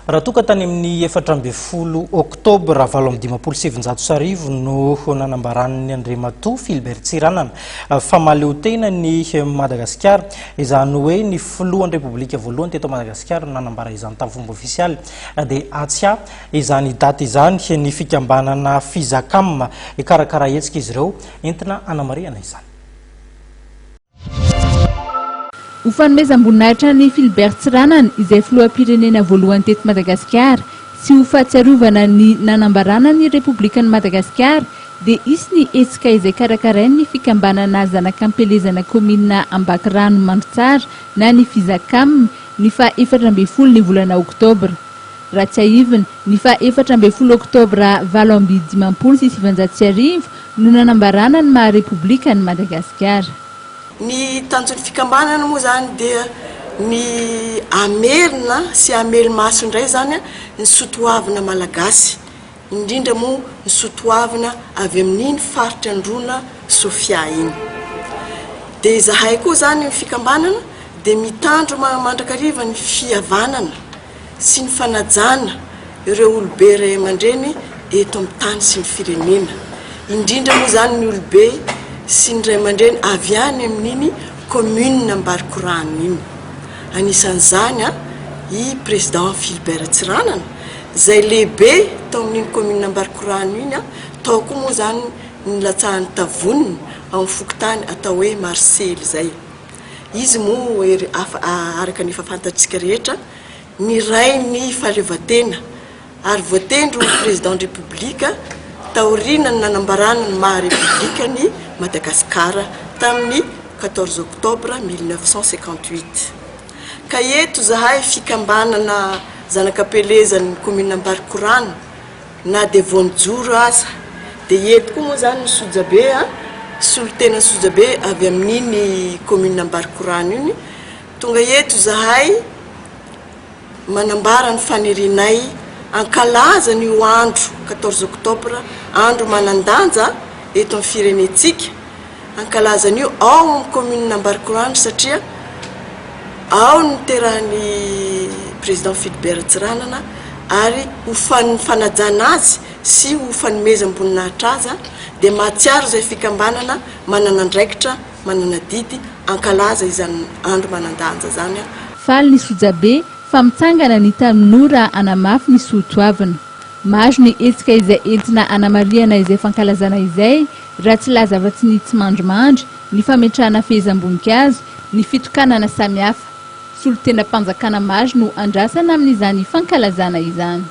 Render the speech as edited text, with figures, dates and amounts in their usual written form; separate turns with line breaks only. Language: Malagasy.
Raha toa ka tany amin'ny 14 oktobra 1958 no nanambaran'ny Andriamatoa Philbert Tsiranana fa mahaleo tena ny Madagasikara, izany hoe ny filohan'ny Repoblika voalohany teto Madagasikara no nanambara izany tamin'ny fomba ofisialy, dia hatsiahy izany daty izany ny fikambanana Fizacam. Hikarakara hetsika izy ireo entina hanamarihana izany.
Ho fanomezam-boninahitra an'i Philbert Tsiranana izay filoham-pirenena voalohany teto Madagasikara sy ho fahatsiarovana ny nanambarana ny Repoblikan'i Madagasikara dia hisy ny hetsika izay karakarain'ny fikambanana Zanak'Ampielezana kaominina Ambakirano Mandritsara na ny Fizacam ny faha 14 ny volana oktobra. Raha tsiahivina, ny faha 14 oktobra 1958 no nanambarana ny maha Repoblika an'i Madagasikara.
Ny tanjon'ny fikambanana moa izany dia ny hamerina sy hamelo-maso indray izany ny soatoavina malagasy, indrindra moa ny soatoavina avy amin'iny faritra Androna Sofia iny. Dia izahay koa izany ny fikambanana dia mitandro mandrakariva ny fihavanana sy ny fanajana ireo olobe ray aman-dreny eto amin'ny tany sy ny firenena, indrindra moa izany ny olobe sy ny ray aman-dreny avy any amin'iny commune Ambarikorano iny. Anisan'izany i Président Philbert Tsiranana izay lehibe tao amin'iny commune Ambarikorano iny, tao koa moa izany ny nilatsahan'ny tavoniny ao amin'ny fokontany atao hoe Marisely izay. Izy moa araka ny efa fantatsika rehetra, ny rain'ny fahaleovantena ary voatendry ho Président de République taorian'ny nanambarana ny maha République an'i Madagasikara tamin'ny 14 octobre 1958. Ka eto izahay fikambanana zanak'Ampielezan'ny Commune Ambarikorano na dia vao nijoro aza dia eto koa moa izany ny sojabe a, solontena sojabe avy amin'iny commune Ambarikorano iny, tonga eto izahay manambara ny fanirianay hankalaza an'io andro 14 octobre, andro manan-danja eto amin'ny firenentsika, hankalaza an'io ao amin'ny commune Ambarikorano satria ao no niterahan'ny Président Philibert Tsiranana ary ho fanajana azy sy ho fanomezam-boninahitra azy dia mahatsiaro izay fikambanana manana andraikitra, manana adidy hankalaza izany andro manan-danja izany.
Faly ny sojabe fa mitsangana ny tanora hanamafy ny soa toavina. Maro ny hetsika izay entina hanamarihana izay fankalazana izay raha tsy laza afa-tsy ny tsy mandrimandry, ny fametrahana fehezam-boninkazo, ny fitokanana samihafa. Solontenam-panjakana maro no andrasana amin'izany fankalazana izany.